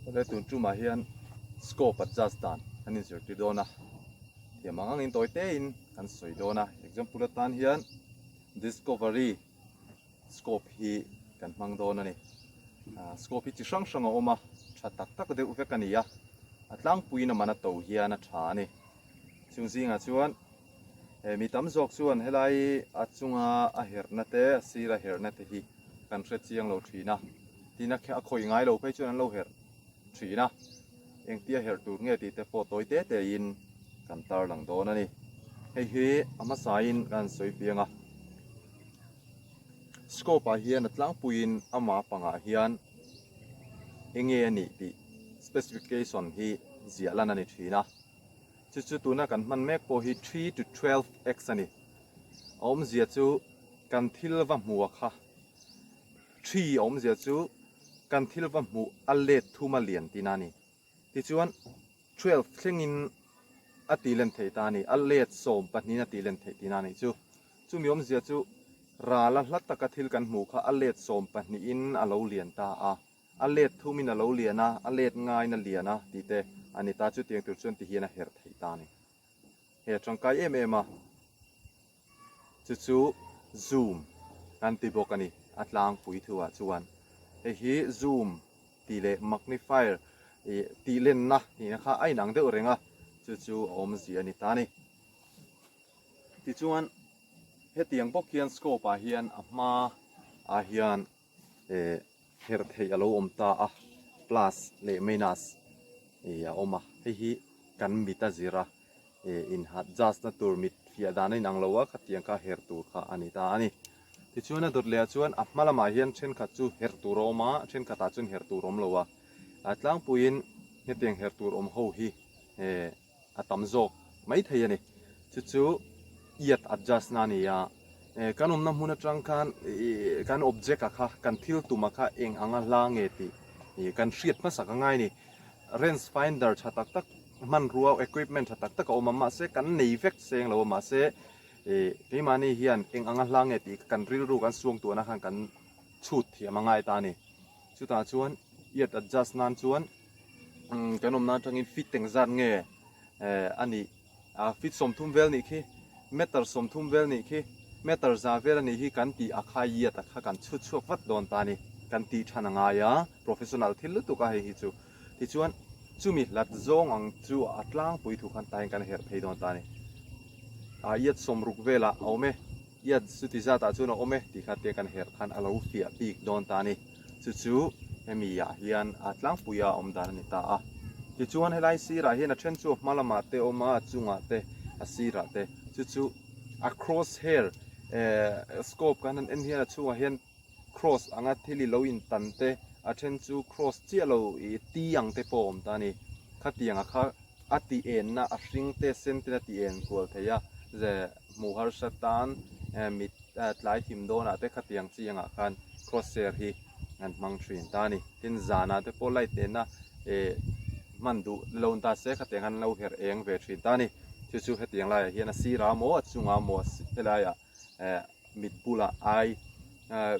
Awle tun tumah hian scope adjust dan an inzirtir dawn a, thiam ang angin tawi tein kan sawi dawn a, example atan hian discovery scope hi kan hmang dawn a ni. Scope hi chi hrang hrang a awm a, tha tak tak deuh vek a ni a, a tlangpuiin a man a to hian a tha a ni. Chung zingah chuan He mi tam zawk chuan helai a chunga a herhna te, a sira herhna te hi kan hre chiang lo thin a, tin a khawi ngai lo phei chuan an lo herh thin a, engtia herh tur nge tih te pawh tawi te te in kan tarlang dawn a ni. Hei hi a hmasain kan han sawi piang a, scope ah hian a tlangpuiin ama pangah hian enge a nih tih specification hi ziah lan a ni thin a. Chu chu tuna kan hman mek pawh hi three to 12 x a ni. A awmzia chu kan thil va hmuh a kha. Three a awmzia chu kan thil va hmuh a let thum a lian tihna a ni. Tichuan 12 thlengin a tih len theih ta a ni. A let 12 in a tih len theih tihna a nih chu. Chumi awmzia chu ral a hla taka thil kan hmuh kha a let 12 in a lo lian ta a. A let thumin a lo lian a, a let ngaiin a lian a tih te a ni ta. Chutiang tur chuan ti hian a herh theih ta a ni. Hei a tangkai em em a, chu chu zoom kan ti bawk a ni a tlangpui thuah chuan. Hei hi zoom tih leh magnifier ih tih lenna tihna kha a inang deuh reng a, chu chu a awmzia a ni ta a ni. Tichuan hetiang bawk hian scope ah hian a hma ah hian eh herh theih a lo awm ta a plus leh minus ih a awm a hei hi kan mit a zir a eh in adjust na tur mit fiah dan a inang lo a khatiang kha herh tur kha a ni ta a ni tichuan a dawt leh ah chuan a hma lamah hian thenkhat chu herh tur a awm a thenkhat ah chuan herh tur a awm lo a a tlangpuiin hetiang herh tur awm ho hi eh. a tam zawk mai thei a ni. Chu chu iat adjust na a ni a, kan awmna hmun atang khan kan object a kha kan thil tum a kha eng anga hla nge tih kan hriat hmasak a ngai a ni. Range finder tha tak tak hmanrua equipment tha tak tak a awm a mahse kan nei vek seng lo a mahse keimahni hian eng anga hla nge tih kan rilru kan suangtuahna khan kan chhut thiam a ngai ta a ni. Chutah chuan iat adjust nan chuan kan awmna atangin feet engzat nge a nih a feet 30 vel nih khi meter 30 vel nih khi meter za vel a nih hi kan tih a kha iat a kha kan chhut chhuak vat dawn ta a ni kan tih than a ngai a professional thil lutuk a hei hi chu tichuan chumi hlat zawng ang chu a tlangpui thu khan tain kan herh phei dawn ta a ni a iat 60 velah a awm e. Iat chuti zatah chuan a awm e tih kha te kan herh khan a lo fiah bik dawn ta a ni. Chu chu hemi ah hian a tlangpui a awm dan a ni ta a. Tichuan helai sirah hian a then chu a hma lamah te awm a, a chungah te, a sirah te. Chu chu a cross hair eh scope kan han en hian a chhungah hian cross anga thil i lo intan te, a then chu cross chiah lo ih T ang te pawh a awm ta a ni. Khatiang a kha a ti enna a hring te sen ten a ti en kual thei a ze hmuh harsa tan mit tlai thim dawnah te khatiang chiangah khan cross hair hi an hmang thin ta a ni. Tin zanah te pawh light nena eh hman duh lo ni ta se khatiang khan an lo herh eng ve thin ta a ni. Chu chu hetiang laiah hian a sirah maw a chungah maw helaiah eh mit bulah ai eh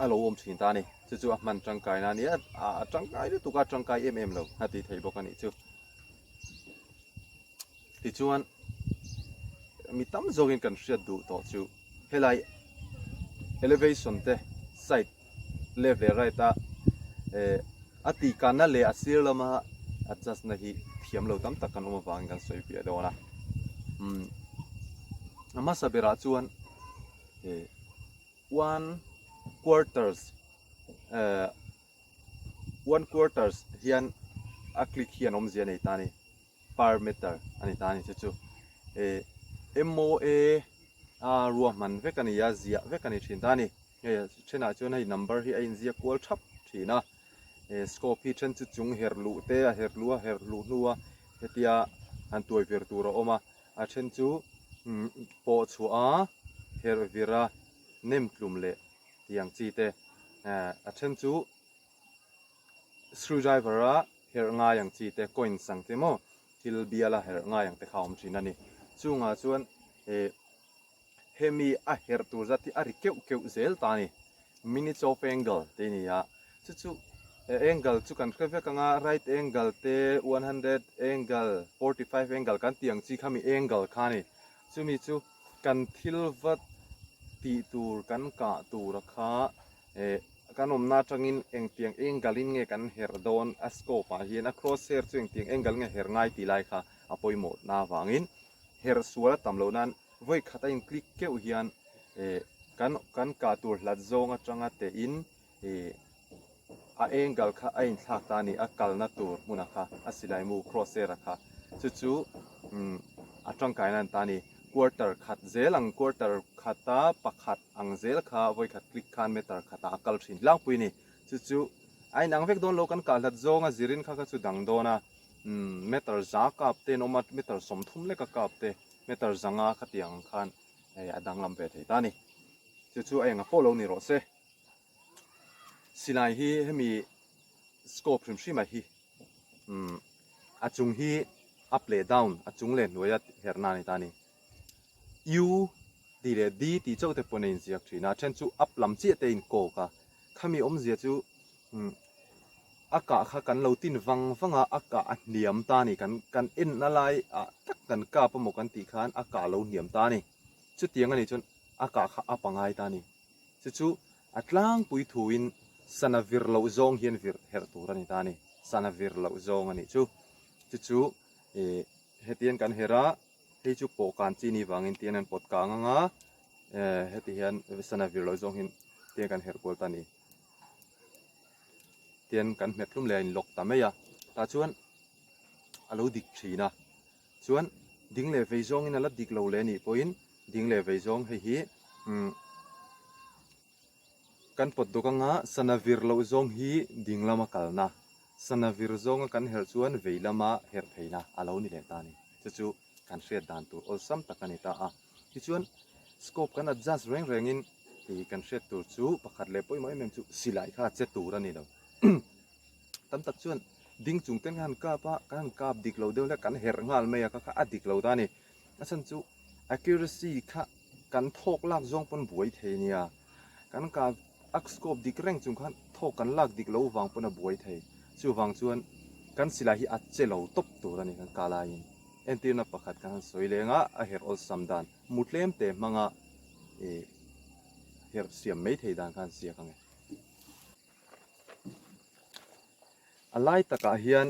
a lo awm thin ta a ni. Chu chu a hman tangkaina a ni a, a tangkai lutuk a, a tangkai em em lo a tih theih bawk a nih chu. Tichuan mi tam zawkin kan hriat duh tawh chu helai elevation te side left leh right a eh a tih kanna leh a sir lama adjust na hi thiam lo tam tak kan awm avangin kan sawi piah dawn a. Umm a hmasa berah chuan eh one quarters eh one quarters hian a click hian awmzia a nei ta a ni. Per meter a ni ta a ni chu chu eh MOA a ruahman vek a ni a ziah vek a ni thin ta a ni hei thenah chuan hei number hi a inziak kual thap thin a eh scope hi then chu chung herh luh te a herh luh a herh luh hnu a hetia han tuai vir tur a awm a a then chu pawh chhuah a herh vir a nem tlum leh tiang chi te eh a then chu Screwdriver a herh ngai ang chi te, coins ang te maw, thil bial a herh ngai ang te kha a awm thin a ni. Chungah chuan eh hemi a herh tur zat hi a ri keuh keuh zel ta a ni. Minutes of angle tih a ni a, chu chu. Angle chu kan hre vek anga right angle te 100 angle 45 angle kan tih ang chi kha mi angle kha a ni. Chumi chu kan thil va tih tur kan kah tur a kha eh kan awmna atangin engtiang angle in nge kan herh dawn a scope ah hian a cross hair chu engtiang angle nge herh ngai tih lai kha a pawimawh na avangin herh sual a tam loh nan vawi khat a in click keuh hian eh kan kan kah tur hlat zawng atanga teh in Ih, a angle kha a inthlak ta a ni, a kalna tur hmuna kha, a silai mu crosshair a kha, chu chu umm a tangkaina an ta a ni. Quarter khat zel ang, quarter khata pakhat ang zel kha vawikhat click khan meter khatah a kal thin tlangpui a ni. Chu chu a inang vek dawn lo, kan kah hlat zawnga zirin kha kha chu dang dawn a, umm meter za kap te an awm a, meter 30 leka kap te, meter zanga khatiang ang khan hei a danglam ve thei ta a ni. Chu chu a enga pawh lo ni rawh se. Silai hi hemi scope hrim hrim ah hi umm a chung hi up leh down a chung leh hnuaia herhna a ni ta a ni. U tih leh D tih chauh te pawn a inziak thin a, a then chu up lam chiah te a inkawk a, khami awmzia chu umm a kah kha kan lo tin vang vang a, a kah a hniam ta a ni, kan kan enna lai ah tak kan kap emaw kan tih khan a kah a lo hniam ta a ni, chutiang a nih chuan a kah kha up a ngai ta a ni. Chu chu a tlangpui thuin sana vir loh zawng hian vir herh tur a ni ta a ni. Sana vir loh zawng a nih chu. Chu chu ih hetiang kan herh a, hei chu pawh kan chi ni vangin tiang an pawt kang ang a, eh heti hian sana vir loh zawng hian tiang kan herh kual ta a ni. Tiang kan hmet hlum leh a inlock ta mai a, tah chuan a lo dik thin a. Chuan ding leh vei zawngin a la dik lo leh a nih pawhin ding leh vei zawng hei hi umm kan pawt dawk anga sana vir loh zawng hi ding lama kalna, sana vir zawnga kan herh chuan vei lama herh theihna a lo ni leh ta a ni. Chu chu kan hriat dan tur awlsam tak a ni ta a. Tichuan scope kan adjust reng rengin ih kan hriat tur chu pakhat leh pawimawh em em chu silai kha a che tur a ni lo. Tam tak chuan ding chung ten kan han kap a, kan han kap dik lo deuh hlek kan herh nghal mai a, kha kha a dik lo ta a ni. A chhan chu accuracy kha kan thawk lak zawng pawn buai thei nia. Kan kap a scope dik reng chung khan thawk kan lak dik lo vang pawn a buai thei. Chuvang chuan kan silai hi a che lo tawp tur a ni kan kah laiin. Entirna pakhat kan han sawi leng a, a herh awlsam dan mu tlem te hmanga ih herh siam mai thei dan kha an siak ang e. A lai takah hian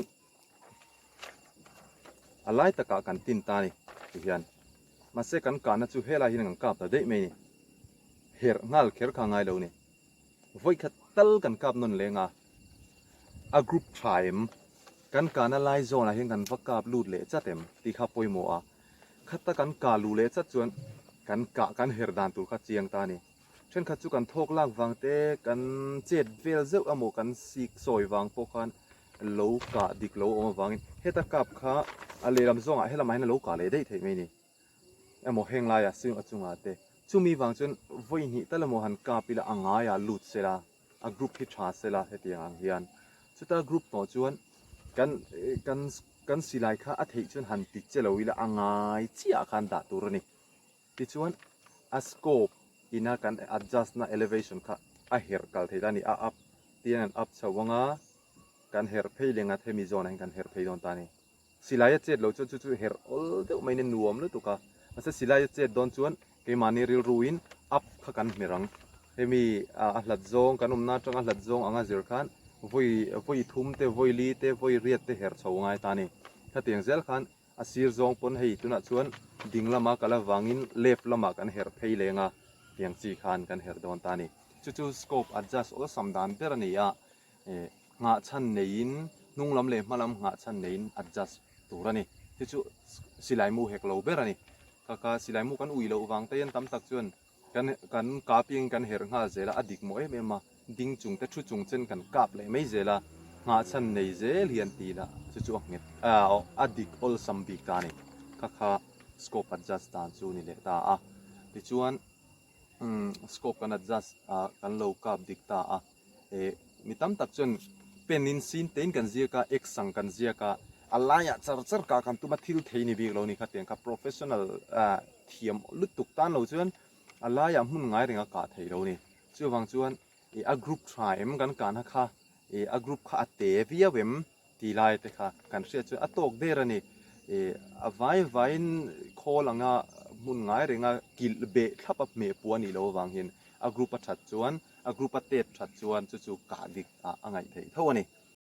a lai takah kan tin ta a ni ti hian mahse kan kahna chu helai hian kan kap ta daih mai a ni herh nghal kher kha a ngai lo a ni vawikhat tal kan kap nawn leng a a group tha em kan kahna lai zawnah hian kan va kap lut leh chat em tih kha pawimawh a khata kan kah luh leh chat chuan kan kah kan herh dan tur kha chiang ta a ni. Thenkhat chu kan thawk lak vang te, kan chet vel zeuh emaw kan sik sawi vang pawh khan lo kah dik lo awm avangin heta kap kha a lehlam zawngah helamah hian a lo kah leh daih theih mai a ni. Emaw heng laiah sing a chungah te. Chumi vang chuan vawi hnih tal emaw han kap ila a ngaiah lut sela, a group hi tha sela hetiang ang hian. Chuta group hnawh chuan kan kan kan silai kha a theih chuan han ti che lo ila a ngai chiahah khan dah tur a ni. Tichuan a scope ina kan adjust na elevation kha a herh kal thei ta a ni, a up tiang an up chho ang a, kan herh phei leh ngat hemi zawnah hian kan herh phei dawn ta a ni. Silai a chet loh chuan chu chu herh awl deuh maiin a nuam lutuk a, mahse silai a chet dawn chuan keimahni rilruin up kha kan hmer ang. Hemi a hlat zawng kan awmna atanga hlat zawng anga zir khan vawi vawi thum te vawi li te vawi riat te herh chho ngai ta a ni. Khatiang zel khan A sir zawng pawn hei tunah chuan ding lama kal avangin left lamah kan herh phei leng a, tiang chi khan kan herh dawn ta a ni. Chu chu scope adjust awlsam dan ber a ni a, eh nghah chhan neiin hnung lam leh hma lam nghah chhan neiin adjust tur a ni. Chu chu silai mu hek lo ber a ni. Kaka silai mu kan ui loh vang te hian tam tak chuan Kan kan kaping kan herh nghal zel a, a dik mawh em em a, ding chung te thu chung chen kan kap leh mai zel a, nghahchhan nei zel hian ti ila chu chu a nghet a dik awlsam bik ta a ni. Kha kha scope adjust dan chu ni leh ta a, tichuan umm scope kan adjust a kan lo kap dik ta a, eh mi tam tak chuan pen in sin te in kan ziak a, x ang kan ziak a, a laiah char char kah kan tum a thil thei ni bik lo a ni kha tiang kha professional ah thiam lutuk tan lo chuan a laiah hmun ngai reng a kah theih lo a ni. Chuvang chuan ih a group tha em kan kahna kha Ih a group kha a te viau em tih lai te kha kan hriat chuan a tawk der a ni. Ih a vai vaiin khawl anga hmun ngai renga kilh beh thlap a hmeh puah a nih loh avang hian a group a that chuan a group a tet that chuan chu chu kah dik ah a ngaih theih tho a ni.